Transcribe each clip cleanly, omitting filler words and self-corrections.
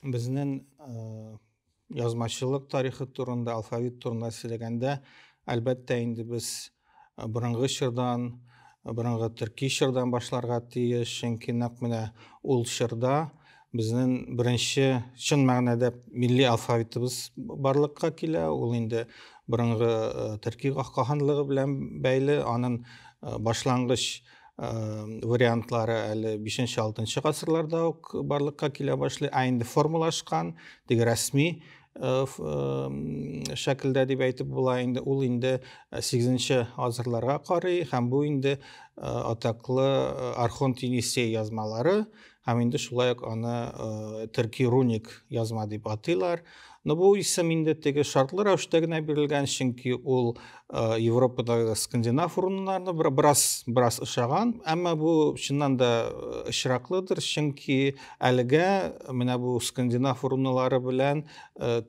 Безнең язмачылык тарихы турында, алфавит турында сөйләгәндә, әлбәттә инде без борынгы чордан, борынгы төрки чордан башларга тиеш, чөнки нәкъ менә ул чорда безнең беренче чын мәгънәдә милли алфавитыбыз барлыкка килә. Ул инде борынгы төрки каһанлыгы белән бәйле, аның башлангыч вариантлары әле 5-6 гасырларда ук барлыкка килә башлый, ә инде формалашкан, теге рәсми шәкелдә дип әйтеп була инде, ул инде 8 гасырларга карый, һәм бу инде атаклы Архонт Енисей язмалары, һәм инде шулай ук аны төрки руник язма дип атыйлар. Но бу исем инде теге шартлы рәвештә генә бирелгән, чөнки ул Европадагы скандинав руннарны бераз бераз ошаган. Әмма бу чыннан да очраклыдыр, чөнки әлегә менә бу скандинав руналары белән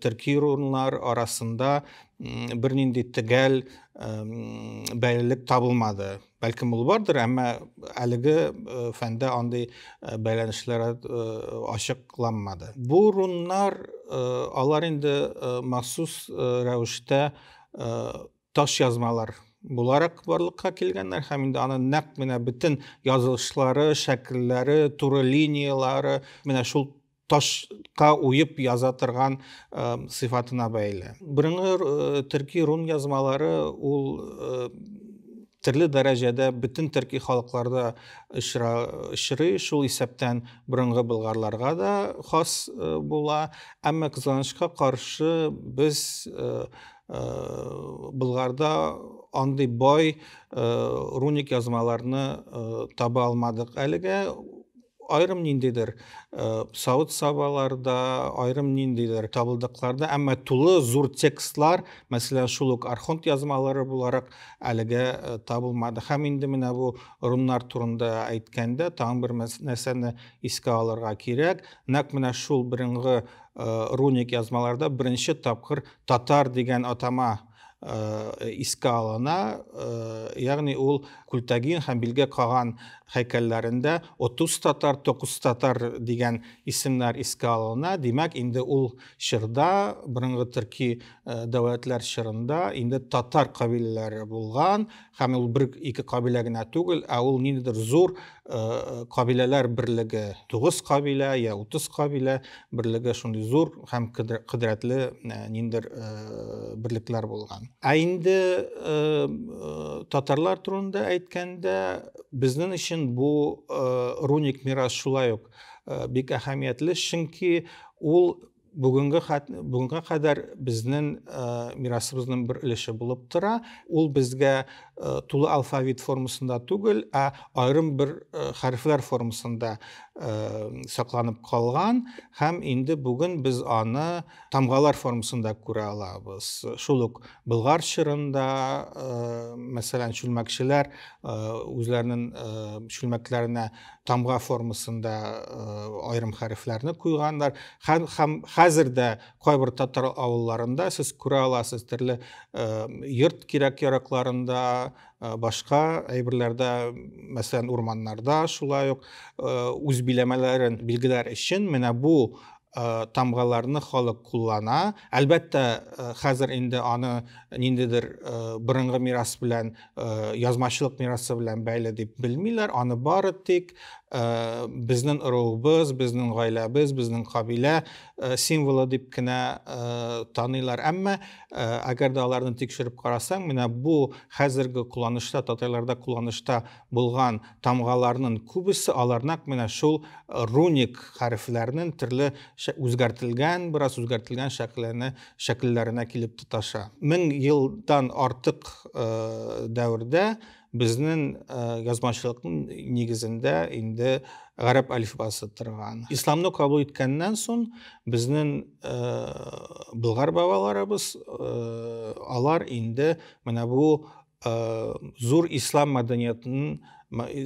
төрки руннар арасында бернинди төгәл бәйлелек табылмады. Бәлкем ул бардыр, әмма әлеге фәндә андый бәйләнешләр ачыкланмады. Бу руннар алар инде махсус рәвештә таш язмалар буларак барлыкка килгәннәр һәм инде аны нәкъ менә бөтен язылышлары, шәкелләре, туры линиялары менә шул ташка уеп яза торган сыйфатына бәйле. Борынгы төрки рун язмалары ул төрле дәрәҗәдә бөтен төрки халыкларда очрый, шул исәптән борынгы болгарларга да хас була. Әмма кызганычка каршы без Болгарда андый бай руник язмаларны таба алмадык әлегә. Айрым ниндидер савыт-сабаларда, айрым ниндидер табылдыкларда, әмма тулы зур текстлар, мәсәлән, шул ук Архонт язмалары буларак әлегә табылмады. Һәм инде менә бу руннар турында әйткәндә, тагын бер нәрсәне искә алырга кирәк. Нәкъ менә шул борынгы руник язмаларда беренче тапкыр татар дигән атама искә алына, ягъни ул Күлтәгин һәм Билге каган һәйкәлләрендә 30 татар, 9 татар дигән исемнәр искә алына. Димәк, инде ул чорда, борынгы төрки дәүләтләр чорында инде татар кабиләләре булган, һәм ул бер ике кабилә генә түгел, ә ул ниндидер зур кабиләләр берлеге, 9 кабилә я 30 кабилә берлеге, шундый зур һәм кодрәтле ниндидер берлекләр булган. Ә инде татарлар турында әйткәндә, безнең өчен бу руник мирас шулай ук бик әһәмиятле, чөнки ул бүгенге бүгенгә кадәр безнең мирасыбызның бер өлеше булып тора. Ул безгә тулы алфавит формасында түгел, ә аерым бер хәрефләр формасында сакланып калган һәм инде бүген без аны тамгалар формасында күрә алабыз. Шул ук Болгар чорында, мәсәлән, чүлмәкчеләр үзләренең чүлмәкләренә тамга формасында аерым хәрефләрне куйганнар. Һәм хәзер дә кайбер татар авылларында сез күрә аласыз төрле йорт кирәк-яракларында, башка әйберләрдә, мәсәлән, урманнарда шулай ук үз биләмәләрен билгеләр өчен менә бу тамгаларны халык куллана. Әлбәттә, хәзер инде аны ниндидер борынгы мирас белән, язмачылык мирасы белән бәйле дип белмиләр. Аны бары тик безнең ыруыбыз, безнең гаиләбез, безнең кабилә символы дип кенә таныйлар. Әмма әгәр дә аларны тикшереп карасаң, менә бу хәзерге кулланышта, татарларда кулланышта булган тамгаларның күбесе алар нәкъ менә шул руник хәрефләрнең төрле үзгәртелгән, бераз үзгәртелгән шәкелләренә, шәкелләренә килеп тоташа. Мең елдан артык дәвердә безнең язмачылыкның нигезендә инде гарәп әлифбасы торган. Исламны кабул иткәннән соң безнең болгар бабаларыбыз алар инде менә бу зур ислам мәдәниятының,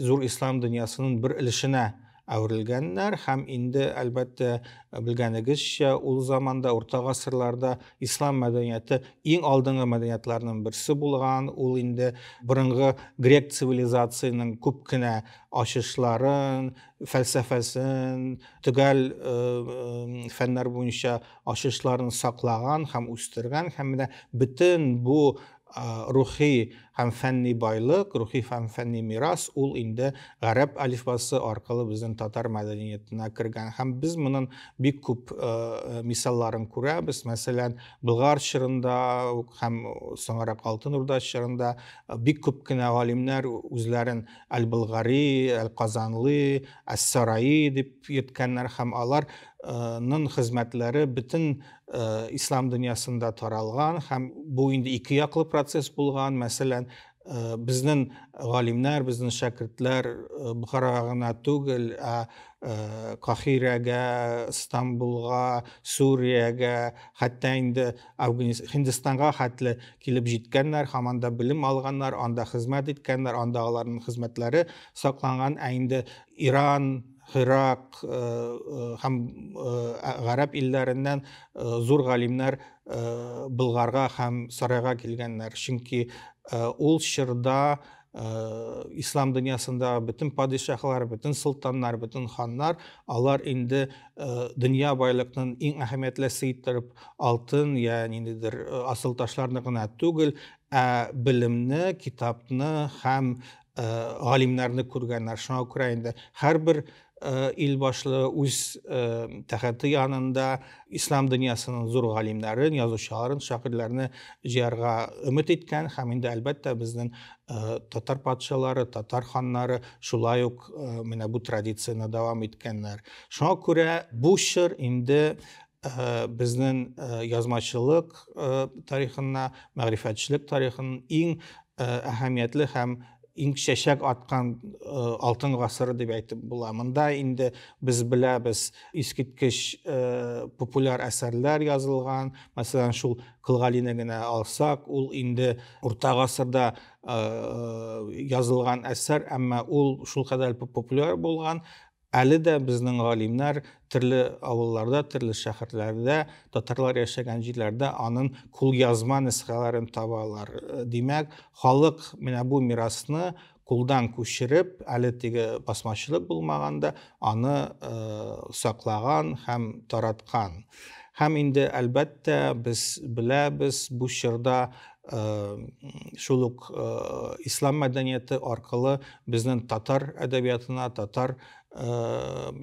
зур ислам дөньясының бер өлешенә әверелгәннәр. Һәм инде, әлбәттә, белгәнегезчә, ул заманда, урта гасырларда ислам мәдәнияте иң алдынгы мәдәниятләрнең берсе булган. Ул инде борынгы грек цивилизациясенең күп кенә ачышларын, фәлсәфәсен, төгәл фәннәр буенча ачышларын саклаган һәм үстергән. Һәм менә бөтен бу рухи һәм фәнни байлык, рухи һәм фәнни мирас ул инде гарәп әлифбасы аркылы безнең татар мәдәниятенә кергән. Һәм без моның бик күп мисалларын күрәбез. Мәсәлән, Болгар чорында һәм соңрак Алтын Урда чорында бик күп кенә галимнәр үзләрен Әл-Болгари, Әл-Казанлы, Әс-Сараи дип йөрткәннәр, һәм аларның хезмәтләре бөтен ислам дөньясында таралган. Һәм бу инде ике яклы процесс булган. Мәсәлән, безнең галимнәр, безнең шәкертләр Бохарага гына түгел, ә Кахирәгә, Истанбулга, Сүриягә, хәтта инде Һиндстанга хәтле килеп җиткәннәр һәм анда белем алганнар, анда хезмәт иткәннәр, анда аларның хезмәтләре сакланган. Ә инде Иран, Ирак һәм гарәп илләреннән зур галимнәр Болгарга һәм Сарайга килгәннәр. Чөнки ул чорда ислам дөньясында бөтен падишаһлар, бөтен солтаннар, бөтен ханнар, алар инде дөнья байлыкның иң әһәмиятлесе иттереп алтын я ниндидер асыл ташларны гына түгел, ә белемне, китапны һәм галимнәрне күргәннәр. Шуңа күрә инде һәрбер ил башлыгы үз тәхете янында ислам дөньясының зур галимнәрен, язучыларын, шагыйрьләрне җыярга өмет иткән. Һәм инде, әлбәттә, безнең татар патшалары, татар ханнары шулай ук менә бу традицияне дәвам иткәннәр. Шуңа күрә бу чор инде безнең язмачылык тарихына, мәгърифәтчелек тарихының иң әһәмиятле һәм иң чәчәк аткан алтын гасыры дип әйтеп була. Монда инде без беләбез, искиткеч популяр әсәрләр язылган. Мәсәлән, шул Кол Галине генә алсак, ул инде урта гасырда язылган әсәр, әмма ул шулкадәр популяр булган. Әле дә безнең галимнәр төрле авылларда, төрле шәһәрләрдә, татарлар яшәгән җирләрдә аның кулъязма нөсхәләрен табалар. Димәк, халык менә бу мирасны кулдан күчереп, әле теге басмачылык булмаганда, аны саклаган һәм тараткан. Һәм инде, әлбәттә, без беләбез, бу чорда шул ук ислам мәдәнияте аркылы безнең татар әдәбиятына, татар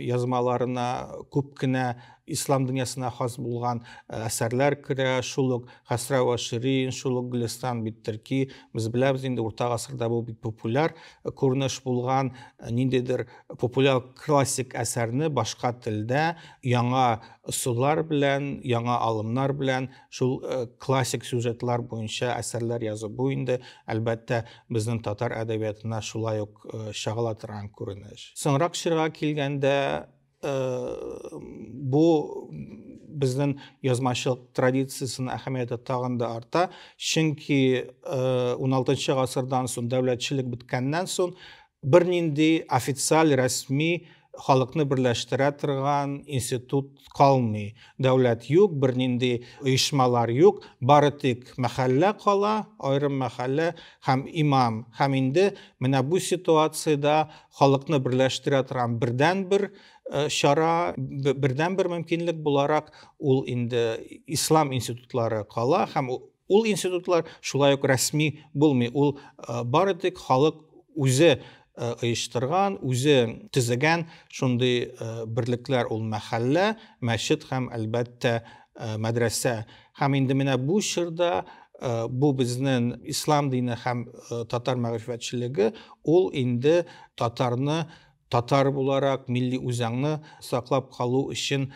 язмаларына күп кенә ислам дөньясына хас булган әсәрләр керә. Шул ук Хәсрәү вә Ширин, шул ук Гөлестан бит Төрки. Без беләбез инде, урта гасырда бу бик популяр күренеш булган, ниндидер популяр классик әсәрне башка телдә яңа ысуллар белән, яңа алымнар белән шул классик сюжетлар буенча әсәрләр язу. Бу инде, әлбәттә, безнең татар әдәбиятына шулай ук чагыла торган күренеш. Соңрак чорга килгәндә, бу безнең язмачылык традициясенең әһәмияте тагын да арта, чөнки 16 гасырдан соң, дәүләтчелек беткәннән соң, бернинди официаль, рәсми халыкны берләштерә торган институт калмый. Дәүләт юк, бернинди оешмалар юк, бары тик мәхәллә кала, аерым мәхәллә һәм имам. Һәм инде менә бу ситуациядә халыкны берләштерә торган бердәнбер чара, бердәнбер мөмкинлек буларак ул инде ислам институтлары кала, һәм ул институтлар шулай ук рәсми булмый. Ул бары тик халык үзе оештырган, үзе төзегән шундый берлекләр, ул мәхәллә, мәчет һәм, әлбәттә, мәдрәсә. Һәм инде менә бу чорда бу безнең ислам дине һәм татар мәгърифәтчелеге ул инде татарны татар буларак милли үзаңны саклап калу өчен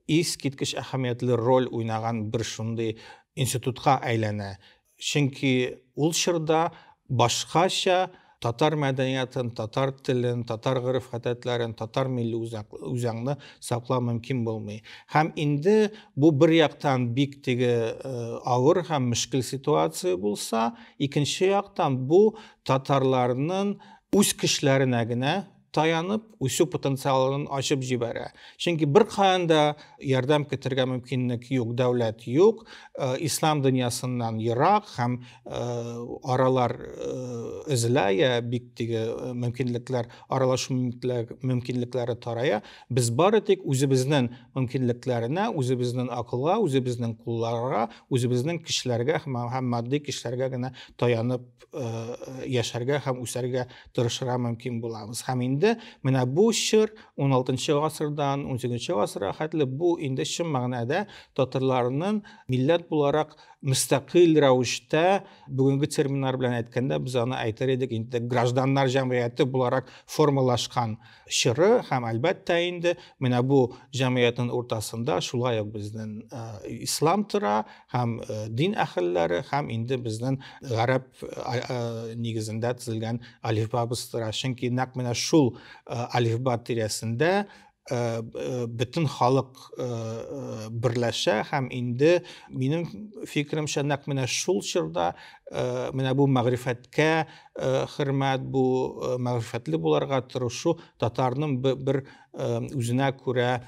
искиткеч әһәмиятле роль уйнаган бер шундый институтка әйләнә. Чөнки ул чорда башкача татар мәдәниятын, татар телен, татар гореф-гадәтләрен, татар милли үзаңны саклау мөмкин булмый. Һәм инде бу бер яктан бик теге авыр һәм мөшкел ситуация булса, икенче яктан бу татарларның үз көчләренә генә таянып үсү потенциалын ачып җибәрә. Чөнки беркаян да ярдәм көтәргә мөмкинлек юк, дәүләт юк, ислам дөньясыннан ерак һәм аралар өзелә, я бик теге мөмкинлекләр, аралашу мөмкинлекләре тарая. Без бары тик үзебезнең мөмкинлекләренә, үзебезнең акылга, үзебезнең кулларга, үзебезнең көчләргә һәм матди көчләргә генә таянып яшәргә һәм үсәргә тырышырга мөмкин булабыз. Һәм инде менә бу чор 16 гасырдан 18 гасырга хәтле бу инде чын мәгънәдә татарларның милләт буларак мөстәкыйль рәвештә, бүгенге терминнар белән әйткәндә, без аны әйтер идек инде гражданнар җәмгыяте буларак формалашкан чоры. Һәм әлбәттә инде менә бу җәмгыятьнең уртасында шулай ук безнең ислам тора һәм дин әһелләре һәм инде безнең гарәп нигезендә төзелгән алифбабыз тора. Чөнки нәкъ менә шул алифба тирәсендә бөтен халык берләшә һәм инде минем фикеремчә нәкъ менә шул чорда менә бу мәгърифәткә хөрмәт, бу мәгърифәтле буларга тырышу татарның бер үзенә күрә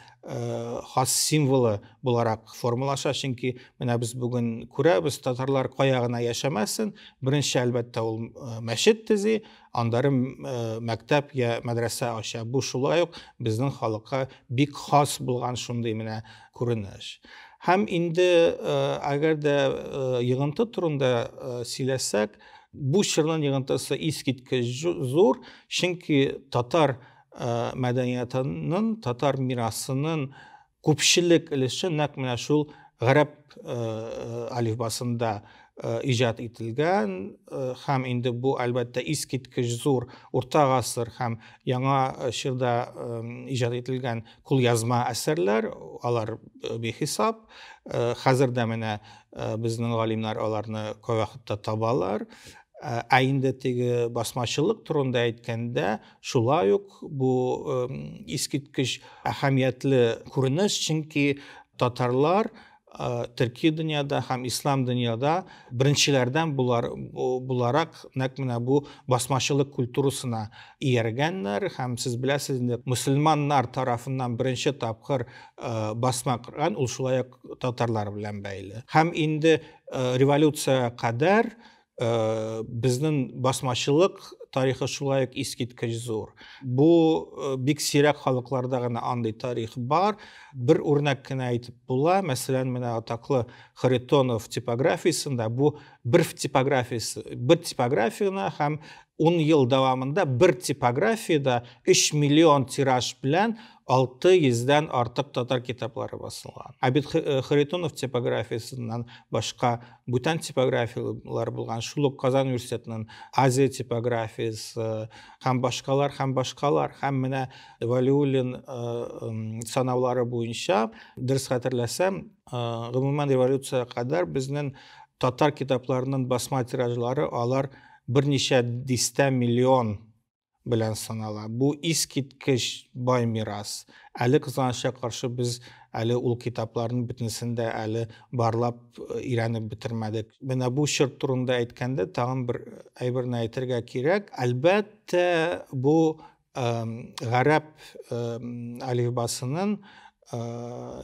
хас символы буларак формалаша. Чөнки менә без бүген күрәбез, татарлар кая гына яшәмәсен, беренче әлбәттә ул мәчет төзи, аннары мәктәп я мәдрәсә ача. Бу шулай ук безнең халыкка бик хас булган шундый менә күренеш. Һәм инде әгәр дә йогынты турында сөйләсәк, бу чорның йогынтысы искиткеч зур, чөнки татар мәдәниятының, татар мирасының күпчелек өлеше нәкъ менә шул гарәп алифбасында иҗат ителгән. Һәм инде бу әлбәттә искиткеч зур урта гасыр һәм яңа чорда иҗат ителгән кулъязма әсәрләр, алар бихисап. Хәзер дә менә безнең галимнәр аларны кайвакытта табалар. Ә инде теге басмачылык турында әйткәндә, шулай ук бу искиткеч әһәмиятле күренеш, чөнки татарлар төрки дөньяда һәм ислам дөньяда беренчеләрдән буларак нәкъ менә бу басмачылык культурасына ияргәннәр. Һәм сез беләсез инде, мөселманнар тарафыннан беренче тапкыр басма кырган ул шулай ук татарлар белән бәйле. Һәм инде революция кадәр безнең басмачылык тарихы шулай ук искиткеч зур. Бу бик сирәк халыкларда гына андый тарих бар. Бер үрнәк кенә әйтеп була. Мәсәлән, менә атаклы Харитонов типографиясендә бу бер типографиясе, бер типографияне һәм 10 ел дәвамында бер типографиядә 3 миллион тираж белән 600-дән артык татар китаплары басылган. Ә бит Харитонов типографиясеннән башка бүтән типографиялар булган. Шул ук Казан университетының Азия типографиясе һәм башкалар, һәм башкалар. Һәм менә Вәлиуллин санаулары буенча, дөрес хәтерләсәм, гомумән революция кадәр безнең татар китапларының басма тиражлары алар берничә дистә миллион белән санала. Бу искиткеч бай мирас. Әле кызганычка каршы без әле ул китапларның бөтенесен дә әле барлап өйрәнеп бетермәдек. Менә бу чор турында әйткәндә тагын бер әйберне әйтергә кирәк. Әлбәттә, бу гарәп алифбасының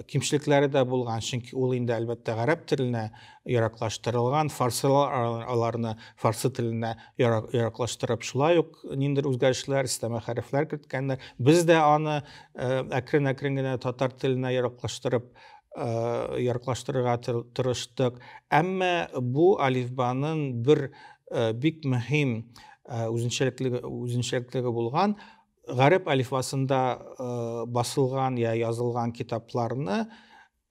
кимчелекләре дә булган, чөнки ул инде әлбәттә гарәп теленә яраклаштырылган, фарсылар аларны фарсы теленә яраклаштырып шулай ук ниндидер үзгәрешләр, өстәмә хәрефләр керткәннәр. Без дә аны әкрен-әкрен генә татар теленә яраклаштырып яраклаштырырга тырыштык. Әмма бу алифбаның бер бик мөһим үзенчәлеклеге булган. Гарәп алифбасында басылган я язылган китапларны,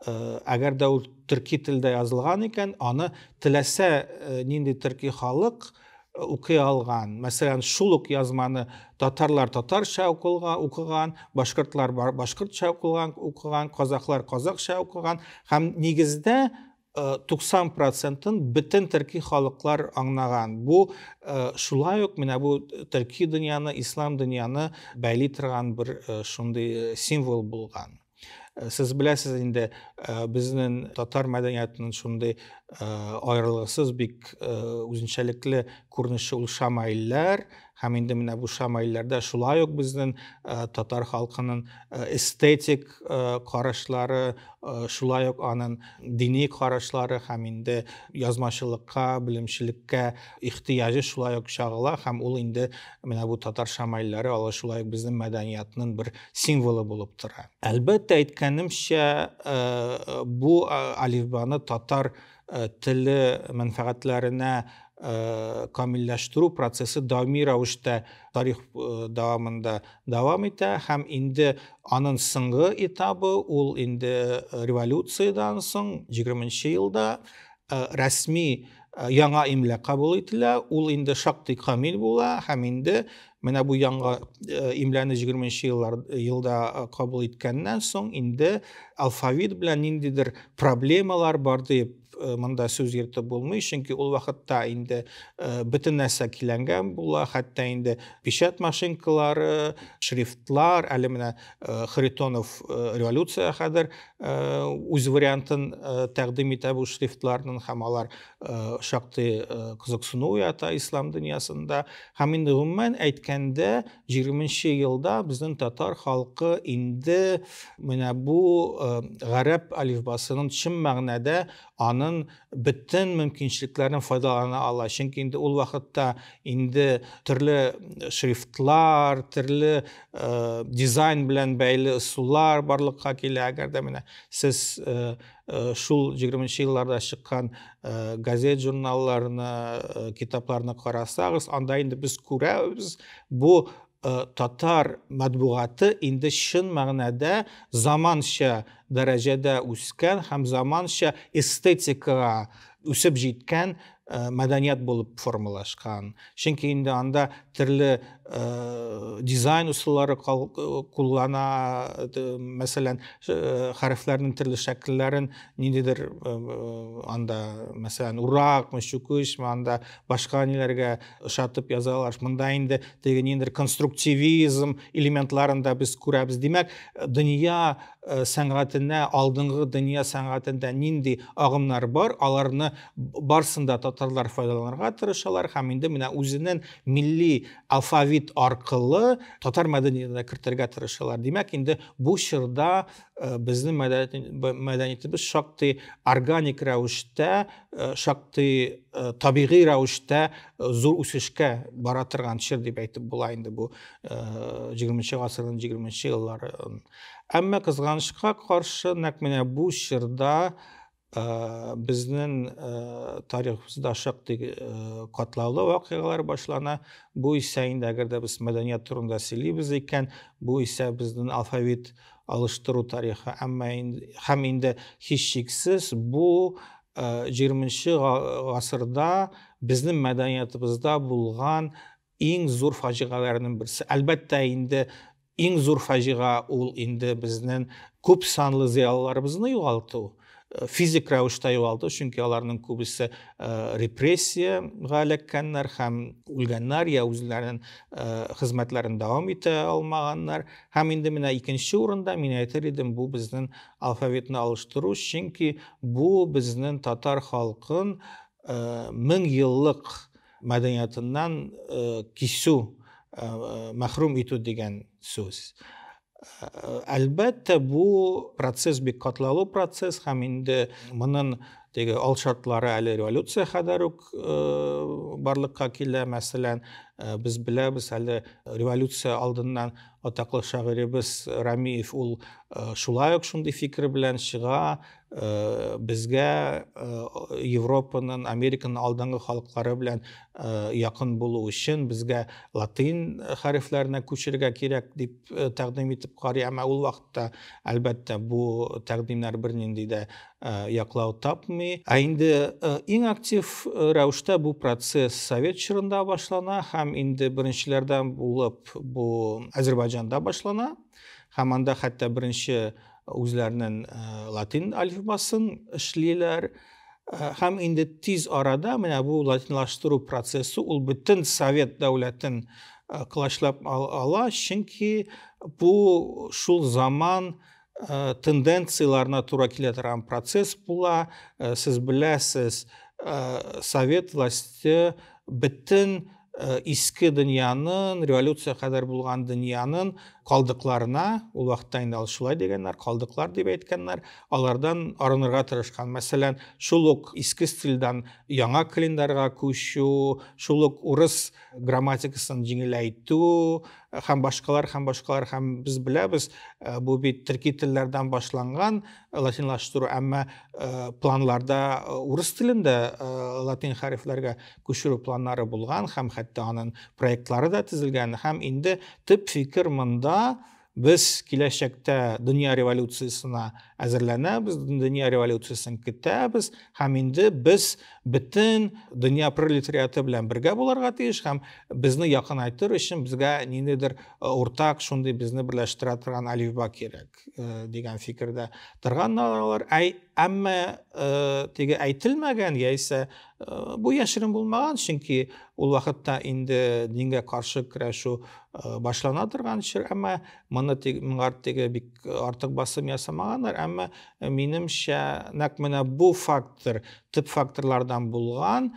әгәр дә ул төрки телдә язылган икән, аны теләсә нинди төрки халык укый алган. Мәсәлән, шул ук язманы татарлар татарча укыган, башкортлар башкортча укыган, казахлар казахча укыган һәм нигездә 90%-ын бөтен төрки халыклар аңнаган. Бу шулай ук менә бу төрки дөньяны, ислам дөньяны бәйли торган бер шундый символ булган. Сез беләсез инде, безнең татар мәдәниятының шундый аерылгысыз бик үзенчәлекле күренеше ул шамаилләр. Һәм инде менә бу шамаилләрдә шулай ук безнең татар халкының эстетик карашлары, шулай ук аның дини карашлары һәм инде язмачылыкка, белемчелеккә ихтыяҗы шулай ук чагыла, һәм ул инде менә бу татар шамаилләре алар шулай ук безнең мәдәниятның бер символы булып тора. Әлбәттә, әйткәнемчә, бу алифбаны татар теле мәнфәгатьләренә камилләштерү процессы даими рәвештә тарих дәвамында дәвам итә, һәм инде аның соңгы этабы ул инде революциядән соң 20 елда рәсми яңа имла кабул ителә, ул инде шактый камил була, һәм инде менә бу яңа имланы 20 елда кабул иткәннән соң инде алфавит белән ниндидер проблемалар бар дип монда сүз йөртеп булмый, чөнки ул вакытта инде бөтен нәрсә киләнгән була, хәтта инде печать машинкалары, шрифтлар, әле менә Харитонов революция хәзер үз вариантын тәкъдим итә бу шрифтларның, һәм алар шактый кызыксыну уята ислам дөньясында. Һәм инде гомумән әйткәндә, 20 елда безнең татар халкы инде менә бу гарәп алифбасының чын мәгънәдә аның бөтен мөмкинчелекләрен файдалана ала. Чөнки инде ул вакытта инде төрле шрифтлар, төрле дизайн белән бәйле ысуллар барлыкка килә. Әгәр дә менә сез шул 20 елларда чыккан газет журналларны, китапларны карасагыз, анда инде без күрәбез, бу татар матбугаты инде чын мәгънәдә заманча дәрәҗәдә үскән һәм заманча эстетикага үсеп җиткән мәдәният булып формалашкан. Чөнки инде анда төрле дизайн ысуллары куллана, мәсәлән, хәрефләрнең төрле шәкелләрен ниндидер анда, мәсәлән, уракмы, чүкечме, анда башка ниләргә ошатып язалар. Монда инде теге ниндидер конструктивизм элементларын да без күрәбез. Димәк, дөнья сәнгатенә, алдынгы дөнья сәнгатендә нинди агымнар бар, аларны барсын да татарлар файдаланырга тырышалар һәм инде менә үзенең милли алфавит аркылы татар мәдәниятенә кертергә тырышалар. Димәк, инде бу чорда безнең мәдәниятебез шактый органик рәвештә, шактый табигый рәвештә зур үсешкә бара торган чор дип әйтеп була инде бу 20 гасырның 20 еллары. Әмма кызганычка каршы, нәкъ менә бу чорда безнең тарихыбызда шактый катлаулы вакыйгалар башлана. Бу исә инде, әгәр дә без мәдәният турында сөйлибез икән, бу исә безнең алфавит алыштыру тарихы. Әмма инде, һәм инде һичшиксез бу 20 гасырда безнең мәдәниятыбызда булган иң зур фаҗигаләрнең берсе. Әлбәттә, инде иң зур фаҗига ул инде безнең күп санлы зыялыларыбызны югалту, физик рәвештә югалту, чөнки аларның күбесе репрессиягә эләккәннәр һәм үлгәннәр, я үзләренең хезмәтләрен дәвам итә алмаганнар. Һәм инде менә икенче урында мин әйтер идем, бу безнең алфавитны алыштыру, чөнки бу безнең татар халкын мең еллык мәдәниятыннан кисү, мәхрүм итү дигән сүз. Әлбәттә, бу процесс бик катлаулы процесс, һәм инде моның теге алшартлары әле революция кадәр үк барлыкка килә. Мәсәлән, без беләбез, әле революция алдыннан атаклы шагыйребез Рамиев ул шулай ук шундый фикер белән чыга, безгә Европаның, Американың алдынгы халыклары белән якын булу өчен безгә латин хәрефләренә күчергә кирәк дип тәкъдим итеп карый. Әмма ул вакытта, әлбәттә, бу тәкъдимнәр бернинди дә яклау тапмый. Ә инде иң актив рәвештә бу процесс совет чорында башлана һәм инде беренчеләрдән булып бу Азербайҗанда башлана. Һәм анда хәтта беренче үзләренең латин алфавитын эшлиләр. Һәм инде тиз арада менә бу латинлаштыру процессы ул бөтен совет дәүләтен колачлап ала, чөнки бу шул заман тенденцияларына тура килә торган процесс була. Сез беләсез, совет власте бөтен иске дөньяның, революция кадәр булган дөньяның калдыкларына, ул вакытта инде ал шулай дигәннәр, калдыклар дип әйткәннәр, алардан арынырга тырышкан. Мәсәлән, шул ук иске стильдән яңа календарьга күчү, шул ук урыс грамматикасын җиңеләйтү һәм башкалар, һәм башкалар. Һәм без беләбез, бу бит төрки телләрдән башланган латинлаштыру, әмма планларда урыс телендә латин хәрефләргә күчерү планнары булган һәм хәтта аның проектлары да төзелгән. Һәм инде төп фикер монда: без киләчәктә дөнья революциясенә әзерләнәбез, дөнья революциясен көтәбез, һәм инде без бөтен дөнья пролетариаты белән бергә булырга тиеш, һәм безне якынайтыр өчен безгә ниндидер уртак, шундый безне берләштерә торган әлифба кирәк дигән фикердә торганнар алар. Әмма теге әйтелмәгән яисә бу яшерен булмаган, чөнки ул вакытта инде дингә каршы көрәшү башлана торган чор, әмма моны моңар теге бик артык басым ясамаганнар. Әмма минемчә, нәкъ менә бу фактор төп факторлардан булган.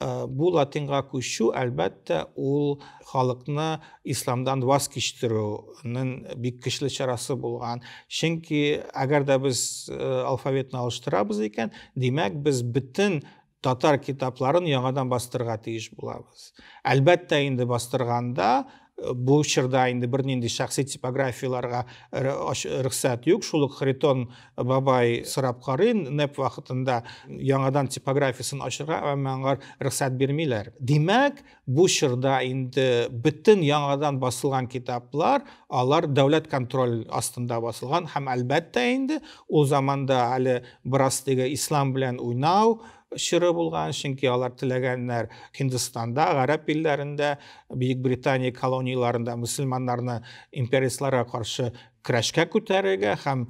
Бу латинга күчү, әлбәттә, ул халыкны исламдан ваз кичтерүнең бик көчле чарасы булган, чөнки әгәр дә без алфавитны алыштырабыз икән, димәк, без бөтен татар китапларын яңадан бастырырга тиеш булабыз. Әлбәттә инде, бастырганда бу чорда инде бернинди шәхси типографияларга рөхсәт юк. Шул ук Харитон бабай сорап карый НЭП вакытында яңадан типографиясын ачырга, әмма аңар рөхсәт бирмиләр. Димәк, бу чорда инде бөтен яңадан басылган китаплар алар дәүләт контроль астында басылган, һәм әлбәттә инде ул заманда әле бераз теге ислам белән уйнау чоры булган, чөнки алар теләгәннәр Һиндстанда, гарәп илләрендә, Бөек Британия колонияларында мөселманнарны империалистларга каршы көрәшкә күтәрергә. Һәм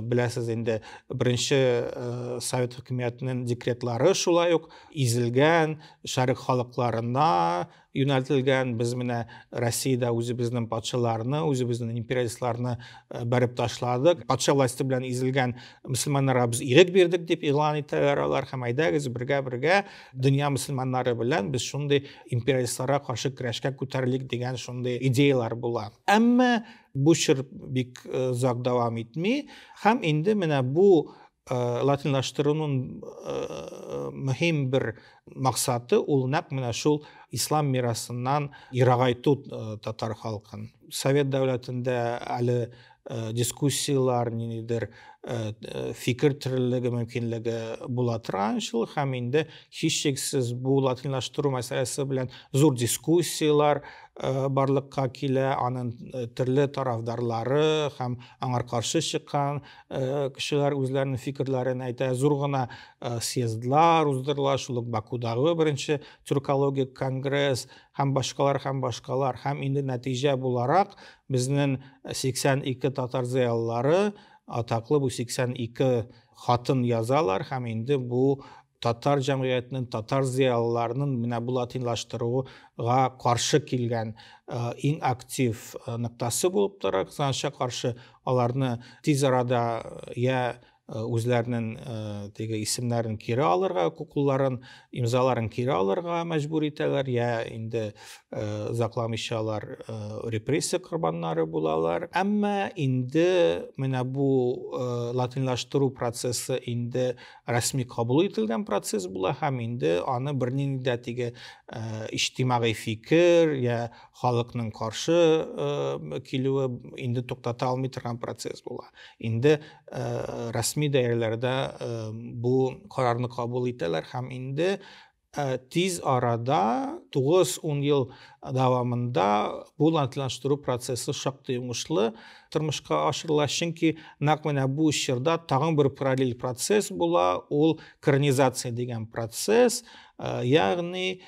беләсез инде, беренче совет хөкүмәтенең декретлары шулай ук изелгән шәрык халыкларына юнәлтелгән: без менә Россиядә үзебезнең патшаларны, үзебезнең империалистларны бәреп ташладык, патша власте белән изелгән мөселманнарга без ирек бирдек, дип игълан итәләр алар, һәм әйдәгез, бергә бергә дөнья мөселманнары белән без шундый империалистларга каршы көрәшкә күтәрелик дигән шундый идеялар була. Әмма бу чор бик озак дәвам итми, һәм инде менә бу латинлаштыруның мөһим бер максаты ул нәкъ менә шул ислам мирасыннан ерагайту татар халкын. Совет дәүләтендә әле дискуссиялар, ниндидер фикер төрлелеге мөмкинлеге була торган чор, һәм инде һичшиксез бу латинлаштыру мәсьәләсе белән зур дискуссиялар барлыкка килә, аның төрле тарафдарлары һәм аңар каршы чыккан кешеләр үзләренең фикерләрен әйтә, зур гына съездлар уздырыла, шул ук Бакудагы беренче тюркологик конгресс һәм башкалар, һәм башкалар. Һәм инде нәтиҗә буларак безнең 82 татар зыялылары атаклы бу 82 хатын язалар, һәм инде бу татар җәмгыятенең, татар зыялыларының менә бу латинлаштыруга каршы килгән иң актив ноктасы булып тора. Кызганычка каршы, аларны тиз арада я үзләренең теге исемнәрен кире алырга, кулларын, имзаларын кире алырга мәҗбүр итәләр, я инде озакламыйча алар репрессия корбаннары булалар. Әмма инде менә бу латинлаштыру процессы инде рәсми кабул ителгән процесс була, һәм инде аны бернинди дә теге иҗтимагый фикер я халыкның каршы килүе инде туктата алмый торган процесс була. Инде рәсми даирәләрдә бу карарны кабул итәләр, һәм инде тиз арада, 9-10 ел дәвамында бу латинлаштыру процессы шактый уңышлы тормышка ашырыла, чөнки нәкъ менә бу чорда тагын бер параллель процесс була, ул коранизация дигән процесс, ягъни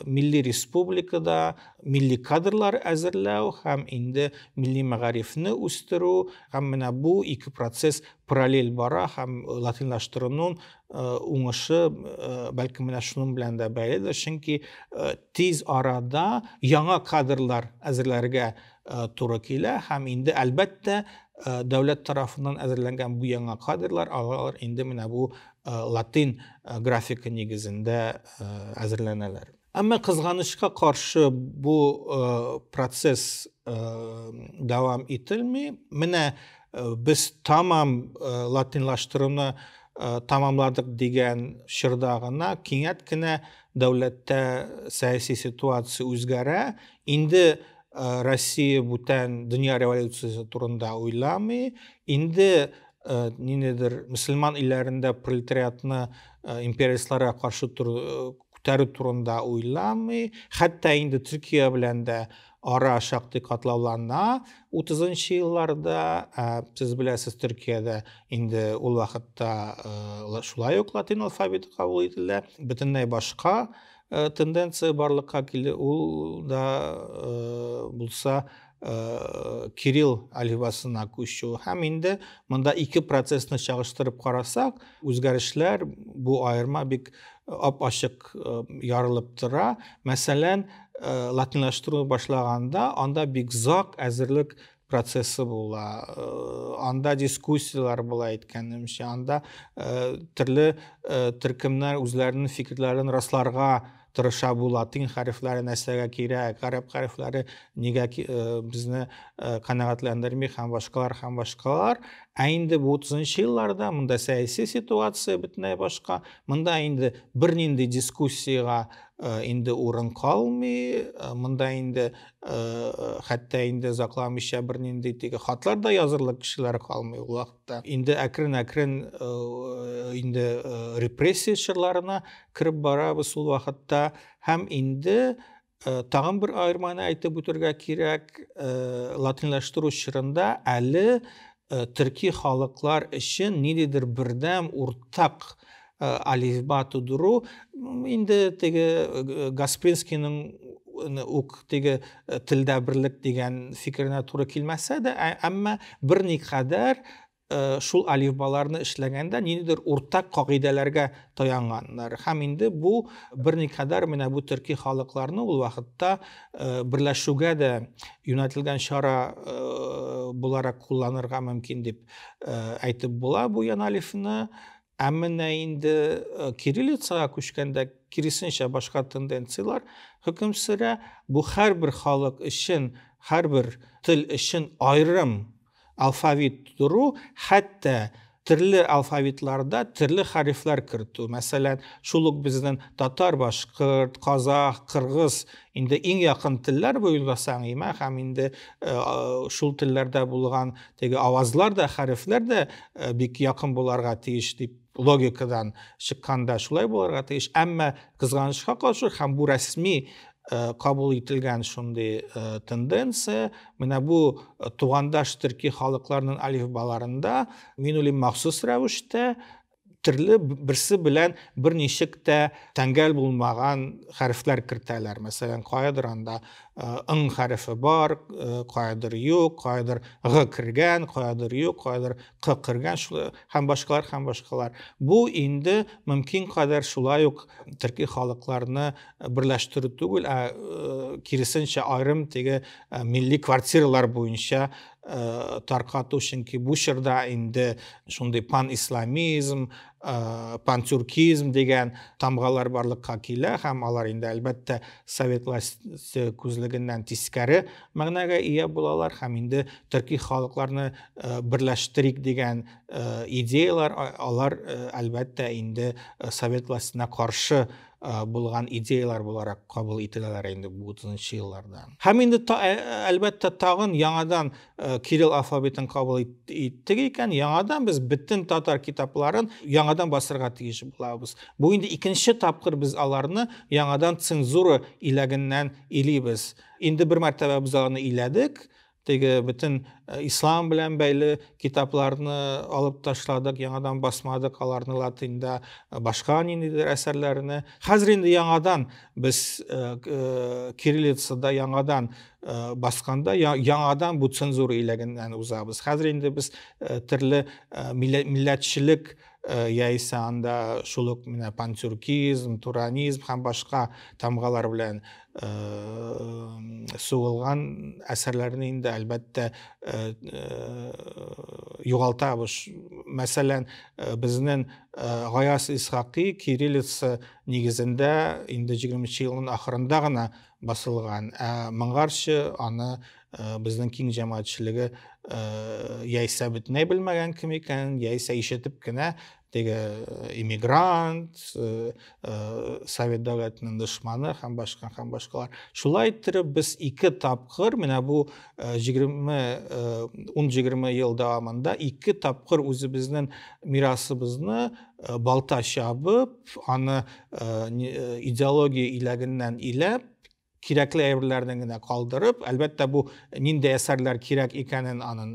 милли республикада милли кадрлар әзерләү һәм инде милли мәгарифне үстерү. Һәм менә бу ике процесс параллель бара, һәм латинлаштыруның уңышы бәлки менә шуның белән дә бәйледер, чөнки тиз арада яңа кадрлар әзерләргә туры килә, һәм инде, әлбәттә, дәүләт тарафыннан әзерләнгән бу яңа кадрлар алар инде менә бу латин графика нигезендә әзерләнәләр. Әмма кызганычка каршы бу процесс дәвам ителми. Менә без тамам латинлаштыруны тамамладык дигән чорда гына кинәт кенә дәүләттә сәяси ситуация үзгәрә. Инде Россия бүтән дөнья революциясе турында уйламый. Инде ниндидер мөселман илләрендә пролетариатны империалистларга каршы күтәрү турында уйламый. Хәтта инде Төркия белән дә ара шактый катлаулана 30 елларда. Сез беләсез, Төркиядә инде ул вакытта шулай ук латин алфавиты кабул ителә. Бөтенләй башка тенденция барлыкка килде. Ул да булса кирилл әлифбасына күчү. Һәм инде монда ике процессны чагыштырып карасак, үзгәрешләр, бу аерма бик ап-ачык ярылып тора. Мәсәлән, латинлаштыру башлаганда анда бик озак әзерлек процессы була, анда дискуссияләр була, әйткәнемчә, анда төрле төркемнәр үзләренең фикерләрен расларга тырыша. Бу латин хәрефләре нәрсәгә кирәк, гарәп хәрефләре нигә безне канәгатьләндерми һәм башкалар, һәм башкалар. Ә инде бу 30 елларда монда сәяси ситуация бөтенләй башка, монда инде бернинди дискуссиягә инде урын калмый, монда инде хәтта инде озакламыйча бернинди теге хатлар да язырлык кешеләр калмый ул вакытта. Инде әкрен-әкрен инде репрессия чорларына кереп барабыз ул вакытта. Һәм инде тагын бер аерманы әйтеп үтәргә кирәк, латинлаштыру чорында әле төрки халыклар өчен ниндидер бердәм уртак әлифба тудыру инде теге Гаспринскийның ук теге телдә берлек дигән фикеренә туры килмәсә дә, әмма берникадәр шул әлифбаларны эшләгәндә ниндидер уртак кагыйдәләргә таянганнар. Һәм инде бу берникадәр менә бу төрки халыкларны ул вакытта берләшүгә дә юнәтелгән чара буларак кулланырга мөмкин дип әйтеп була бу яналифны. Ә менә инде кириллицага күчкәндә киресенчә башка тенденцияләр хөкем сөрә. Бу һәрбер халык өчен, һәрбер тел өчен аерым алфавит тудыру, хәтта төрле алфавитларда төрле хәрефләр кертү. Мәсәлән, шул ук безнең татар, башкорт, казах, кыргыз инде иң якын телләр бу уйласаң, имә, һәм инде шул телләрдә булган теге авазлар да, хәрефләр дә бик якын буларга тиеш дип логикадан чыкканда шулай буларга тиеш. Әмма кызганычка каршы, һәм бу рәсми кабул ителгән шундый тенденция, менә бу тугандаш төрки халыкларның әлифбаларында, мин уйлыйм, махсус рәвештә төрле берсе белән берничек тә тәңгәл булмаган хәрефләр кертәләр. Мәсәлән, каядыр анда ың хәрефе бар, каядыр юк, каядыр г кергән, каядыр юк, каядыр к кергән, һәм башкалар, һәм башкалар. Бу инде мөмкин кадәр шулай ук төрки халыкларны берләштерү түгел, ә киресенчә аерым теге милли квартиралар буенча таркату, чөнки бу чорда инде шундый пан-исламизм, пантюркизм дигән тамгалар барлыкка килә, һәм алар инде әлбәттә совет власте күзлегеннән тискәре мәгънәгә ия булалар, һәм инде төрки халыкларны берләштерик дигән идеялар, алар әлбәттә инде совет властена каршы булган идеялар буларак кабул ителәләр инде бу 30 елларда. Һәм инде әлбәттә тагын яңадан кирилл алфавитын кабул иттек икән, яңадан без бөтен татар китапларын яңадан басырга тиеш булабыз. Бу инде икенче тапкыр без аларны яңадан цензура иләгеннән илибез. Инде бер мәртәбә без аларны иләдек, теге бөтен ислам белән бәйле китапларны алып ташладык, яңадан басмадык аларны латинда, башка ниндидер әсәрләрне. Хәзер инде яңадан без кириллицада яңадан басканда яңадан бу цензура иләгеннән узабыз. Хәзер инде без төрле милләтчелек яисә анда шул ук менә пантюркизм, туранизм һәм башка тамгалар белән сугылган әсәрләрне инде әлбәттә югалтабыз. Мәсәлән, безнең Гаяз Исхакый кириллица нигезендә инде 20 елның ахырында гына басылган. Ә моңарчы аны безнең киң җәмәгатьчелеге яисә бөтенләй белмәгән кем икәнен, яисә ишетеп кенә теге иммигрант, совет дәүләтенең дошманы һәм башка һәм башкалар. Шулай иттереп без ике тапкыр менә бу 20 10-20 ел дәвамында ике тапкыр үзебезнең мирасыбызны балта чабып, аны идеология иләгеннән иләп, кирәкле әйберләрне генә калдырып, әлбәттә, бу нинди әсәрләр кирәк икәнен аның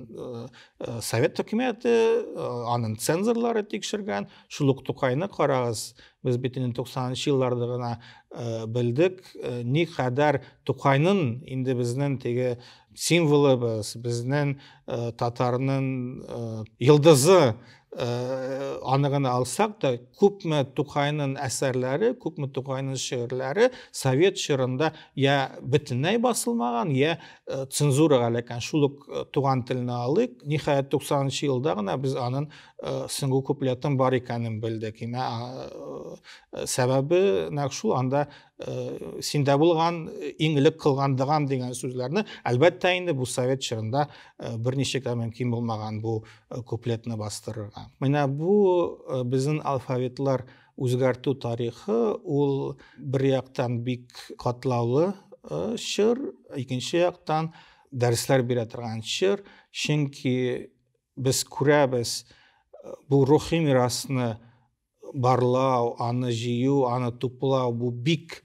совет хөкүмәте, аның цензорлары тикшергән. Шул ук Тукайны карагыз, без бит инде 90 елларда гына белдек, ни кадәр Тукайның инде безнең теге символыбыз, безнең татарның йолдызы, аны гына алсак та, күпме Тукайның әсәрләре, күпме Тукайның шигырьләре совет чорында я бөтенләй басылмаган, я цензурага эләккән. Шул ук туган телне алыйк. Ниһаять, 90 елда гына без аның соңгы куплетын бар икәнен белдек. Сәбәбе нәкъ шул, анда синдә булган иң элек кылган догам дигән сүзләрне, әлбәттә инде бу совет чорында берничек тә мөмкин булмаган бу куплетны бастырырга. Менә бу безнең алфавитлар үзгәртү тарихы, ул бер яктан бик катлаулы чор, икенче яктан дәресләр бирә торган чор, чөнки без күрәбез бу рухи мирасны барлау, аны җыю, аны туплау, бу бик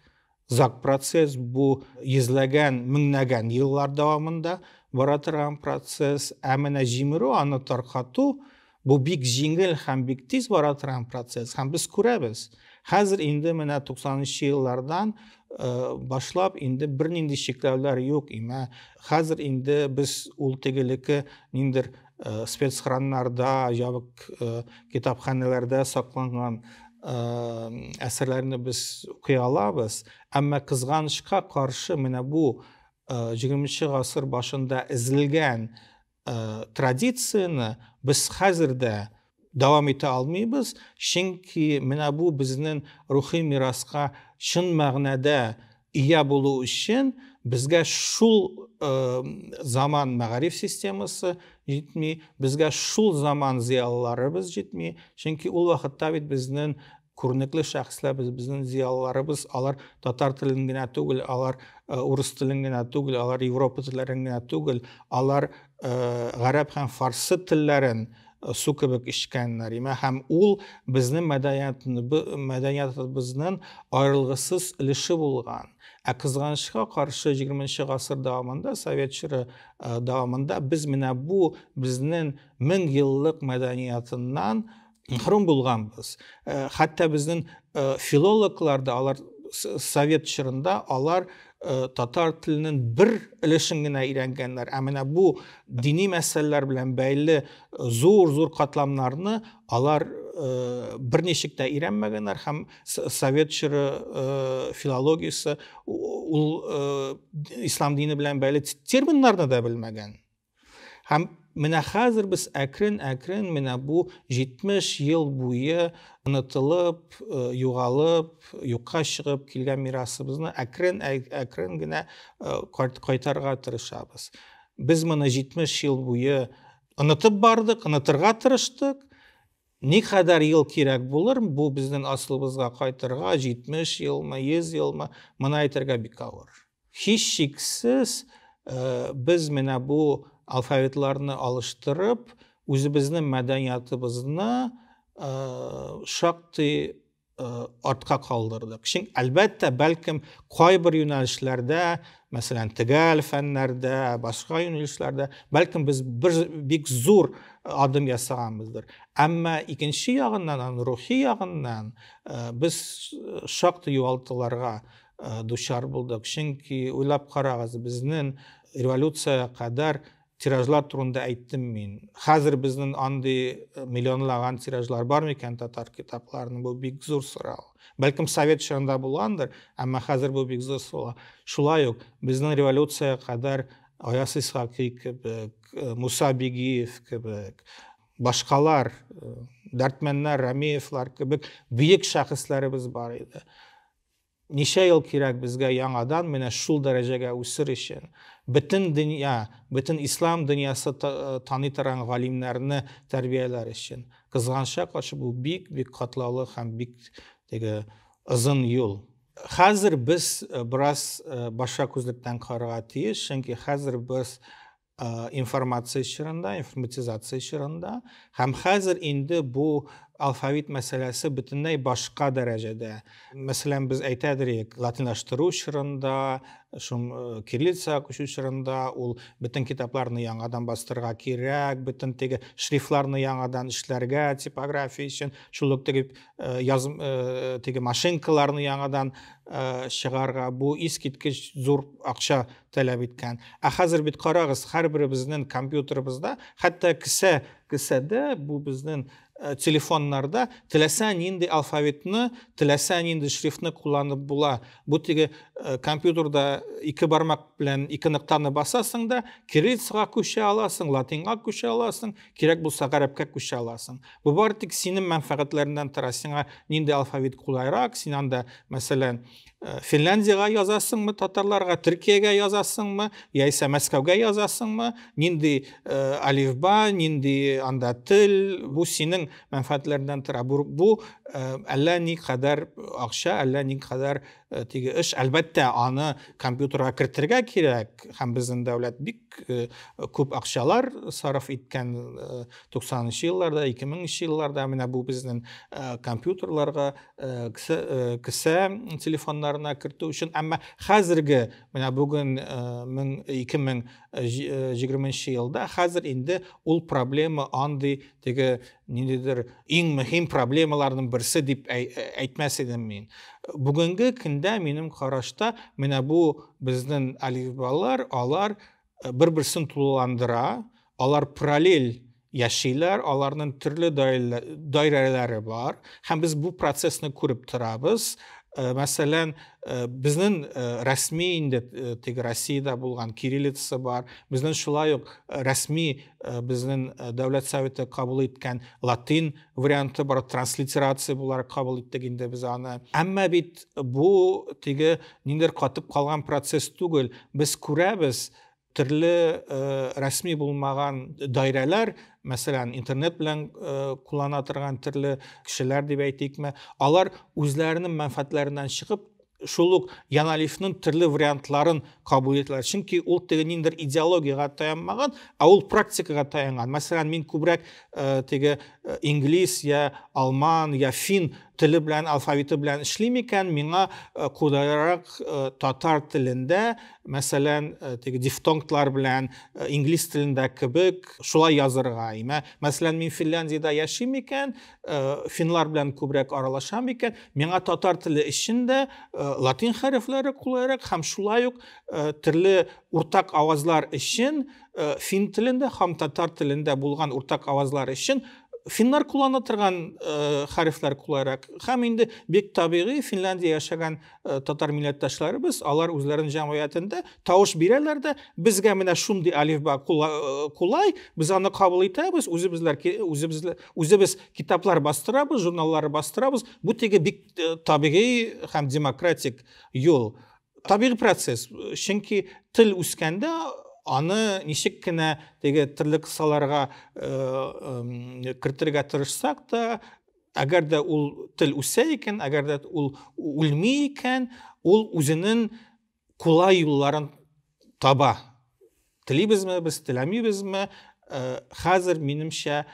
озак процесс, бу йөзләгән, меңләгән еллар дәвамында бара торган процесс. Ә менә җимерү, аны таркату, бу бик җиңел һәм бик тиз бара торган процесс. Һәм без күрәбез. Хәзер инде менә 90 еллардан башлап инде бернинди чикләүләр юк. Имә хәзер инде без ул тегелеке ниндер спецхраннарда, ябык китапханәләрдә сакланган әсәрләрне без укый алабыз. Әмма кызганычка каршы менә бу 20 гасыр башында эзелгән традицияне без хәзер дә дәвам итә алмыйбыз, чөнки менә бу безнең рухи мираска чын мәгънәдә ия булу өчен безгә шул заман мәгариф системасы җитми, безгә шул заман зыялыларыбыз җитми, чөнки ул вакытта бит безнең күренекле шәхесләр, безнең зыялыларыбыз, алар татар телен генә түгел, алар урыс телен генә түгел, алар Европа телләрен генә түгел, алар гарәп һәм фарсы телләрен су кебек эчкәннәр. Һәм ул безнең мәдәниятыбызның аерылгысыз өлеше булган. Ә кызганычка каршы 20 гасыр дәвамында, совет чоры дәвамында без менә бу безнең мең еллык мәдәниятыннан мәхрүм булганбыз. Хәтта безнең филологлар да, алар совет чорында алар татар теленең бер өлешен генә өйрәнгәннәр. Ә менә бу дини мәсьәләләр белән бәйле зур-зур катламнарны алар берничек тә өйрәнмәгәннәр һәм совет чоры филологиясе ул ислам дине белән бәйле терминнарны да белмәгән. Һәм менә хәзер без әкрен-әкрен менә бу 70 ел буе онытылып, югалып, юкка чыгып килгән мирасыбызны әкрен-әкрен генә кайтарырга тырышабыз. Без моны 70 ел буе онытып бардык, онытырга тырыштык. Ни кадәр ел кирәк булыр, бу безнең асылыбызга кайтырга, 70 елмы, 100 елмы, моны әйтергә бик авыр. Һичшиксез, без менә бу алфавитларны алыштырып, үзебезнең мәдәниятыбызны шактый артка калдырдык. Чөнки, әлбәттә, бәлкем кайбер юнәлешләрдә, мәсәлән, төгәл фәннәрдә, башка юнәлешләрдә, бәлкем без бер бик зур адым ясаганбыздыр. Әмма икенче ягыннан, аның рухи ягыннан, без шактый югалтуларга дучар булдык. Чөнки уйлап карагыз, безнең революция кадәр тиражлар турында әйттем мин. Хәзер безнең андый миллионлаган тиражлар бар микән татар китапларының? Бу бик зур сорау. Бәлкем совет чорында булгандыр, әмма хәзер бу бик зур сорау. Шулай ук безнең революция кадәр Аяз Исхакый кебек, Муса Бигиев кебек, Башкалар, Дәрдмәннәр, Рамеевлар кебек бөек шәхесләребез бар иде. Ничә ел кирәк безгә яңадан менә шул дәрәҗәгә үсер өчен? Бөтен дөнья, бөтен ислам дөньясы таный торган галимнәрне тәрбияләр өчен. Кызганычка каршы, бу бик-бик катлаулы һәм бик теге озын юл. Хәзер без бераз башка күзлектән карарга тиеш, чөнки хәзер без информация чорында, информатизация чорында һәм хәзер инде бу алфавит мәсьәләсе бөтенләй башка дәрәҗәдә. Мәсәлән, без әйтәдер идек, латинлаштыру чорында, шум кириллицага күчү чорында ул бөтен китапларны яңадан бастырырга кирәк, бөтен теге шрифтларны яңадан эшләргә типография өчен, шул ук теге яз теге машинкаларны яңадан чыгарга, бу искиткеч зур акча таләп иткән. Ә хәзер бит карагыз, һәрберебезнең компьютерыбызда, хәтта кесә кесәдә, бу безнең телефоннарда теләсә нинди алфавитны, теләсә нинди шрифтны кулланып була. Бу теге компьютерда ике бармак белән ике ноктаны басасың да, кириллицага күчә аласың, латинга күчә аласың, кирәк булса гарәпкә күчә аласың. Бу бары тик синең мәнфәгатьләреңнән тора. Сиңа нинди алфавит кулайрак, син анда, мәсәлән, Финляндиягә язасыңмы, татарларга, Төркиягә язасыңмы, яисә Мәскәүгә язасыңмы, нинди алифба, нинди анда тел, бу синең мәнфәгатьләреңнән тора. Бу әллә ни кадәр акча, әллә ни кадәр теге эш. Әлбәттә, аны компьютерга кертергә кирәк, һәм безнең дәүләт бик күп акчалар сарыф иткән 90 елларда, 2000 елларда менә бу безнең компьютерларга кесә телефоннарына кертү өчен. Әмма хәзерге менә бүген 2020 елда хәзер инде ул проблема андый теге ниндидер иң мөһим проблемаларның берсе дип әйтмәс идем мин. Бүгенге көндә минем карашта менә бу безнең алифбалар, алар бер-берсен тулыландыра, алар параллель яшиләр, аларның төрле даирәләре бар, һәм без бу процессны күреп торабыз. Мәсәлән, безнең рәсми инде теге Россиядә булган кириллица бар, безнең шулай ук рәсми безнең Дәүләт Советы кабул иткән латин варианты бар, транслитерация буларак кабул иттек инде без аны. Әмма бит бу теге ниндидер катып калган процесс түгел. Без күрәбез, төрле рәсми булмаган даирәләр, мәсәлән, интернет белән куллана торган төрле кешеләр дип әйтикме, алар үзләренең мәнфәгатьләреннән чыгып, шул ук Яналифның төрле вариантларын кабул итәләр. Чөнки ул теге ниндидер идеологиягә таянмаган, ә ул практикага таянган. Мәсәлән, мин күбрәк теге инглиз я алман я фин теле белән, алфавиты белән эшлим икән, миңа кулайрак татар телендә, мәсәлән, теге дифтонглар белән инглиз телендә кебек шулай язырга. Имә, мәсәлән, мин Финляндиядә яшим икән, финлар белән күбрәк аралашам икән, миңа татар теле өчен дә латин хәрефләре кулайрак һәм шулай ук төрле уртак авазлар өчен фин телендә һәм татар телендә булган уртак авазлар өчен финнар куллана торган хәрефләр кулайрак. Һәм инде бик табигый Финляндия яшәгән татар милләттәшләребез, алар үзләренең җәмгыятендә тавыш бирәләр дә, безгә менә шундый алифба кулай, без аны кабул итәбез, үзебез китаплар бастырабыз, журналлар бастырабыз. Бу теге бик табигый һәм демократик юл. Табигый процесс. Чөнки тел үскәндә аны ничек кенә теге төрле кысаларга кертергә тырышсак та, әгәр дә ул тел үсә икән, әгәр дә ул үлми икән, ул үзенең кулай юлларын таба. Телибезме без, теләмибезме, хәзер минемчә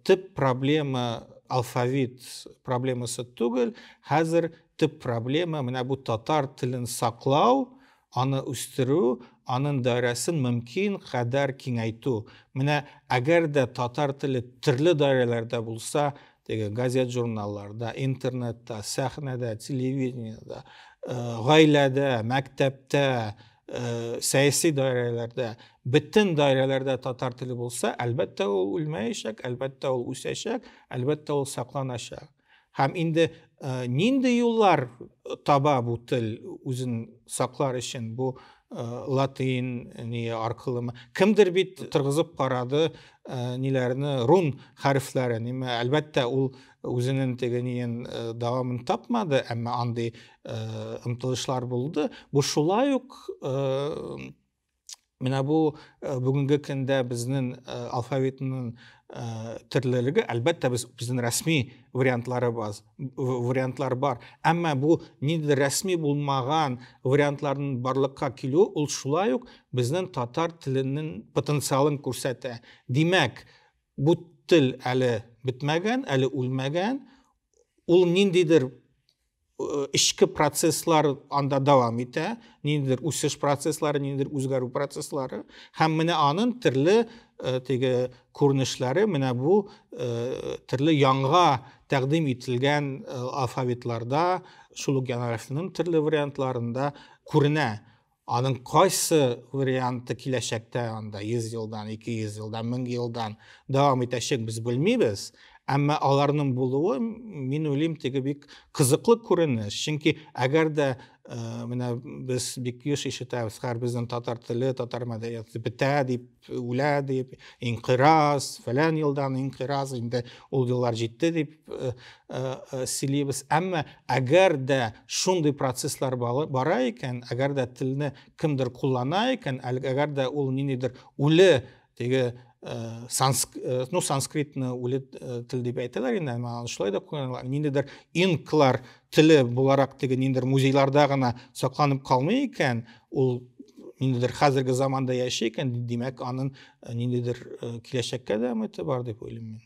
төп проблема алфавит проблемасы түгел, хәзер төп проблема менә бу татар телен саклау, аны үстерү, аның даирәсен мөмкин кадәр киңәйтү. Менә әгәр дә татар теле төрле даирәләрдә булса, теге газет журналларда, интернетта, сәхнәдә, телевидениедә, гаиләдә, мәктәптә, сәяси даирәләрдә, бөтен даирәләрдә татар теле булса, әлбәттә ул үлмәячәк, әлбәттә ул үсәчәк, әлбәттә ул сакланачак. Һәм инде нинди юллар таба бу тел үзен саклар өчен, бу латин ни аркылымы. Кемдер бит торгызып карады ниләрне, рун хәрефләрен. Ниме, әлбәттә, ул үзенең теге ниен дәвамын тапмады, әмма андый омтылышлар булды. Бу шулай ук менә бу бүгенге көндә безнең алфавитның төрлелеге, әлбәттә, без безнең рәсми вариантлары бар, вариантлар бар. Әмма бу ниндидер рәсми булмаган вариантларның барлыкка килүе ул шулай ук безнең татар теленең потенциалын күрсәтә. Димәк, бу тел әле бетмәгән, әле үлмәгән. Ул ниндидер эчке процесслар анда дәвам итә, ниндидер үсеш процесслары, ниндидер үзгәрү процесслары. Һәм менә аның төрле теге күренешләре менә бу төрле яңа тәкъдим ителгән алфавитларда, шул ук яңа төрле вариантларында күренә. Аның кайсы варианты киләчәктә анда 100 елдан, 200 елдан, 1000 елдан дәвам итәчәк, без белмибез. Әмма аларның булуы, мин уйлыйм, теге бик кызыклы күренеш. Чөнки әгәр дә менә без бик еш ишетәбез, хәер, безнең татар теле, татар мәдәнияте бетә дип, үлә дип, инкыйраз, фәлән елдан инкыйраз, инде ул еллар җитте дип сөйлибез. Әмма әгәр дә шундый процесслар бара икән, әгәр дә телне кемдер куллана икән, әгәр дә ул ниндидер үле теге ну, санскритны үле тел дип әйтәләр инде, әмма аны шулай да кулланалар. Ниндидер инклар теле буларак теге ниндидер музейларда гына сакланып калмый икән, ул ниндидер хәзерге заманда яши икән, димәк, аның ниндидер киләчәккә дә өмете бар дип уйлыйм мин.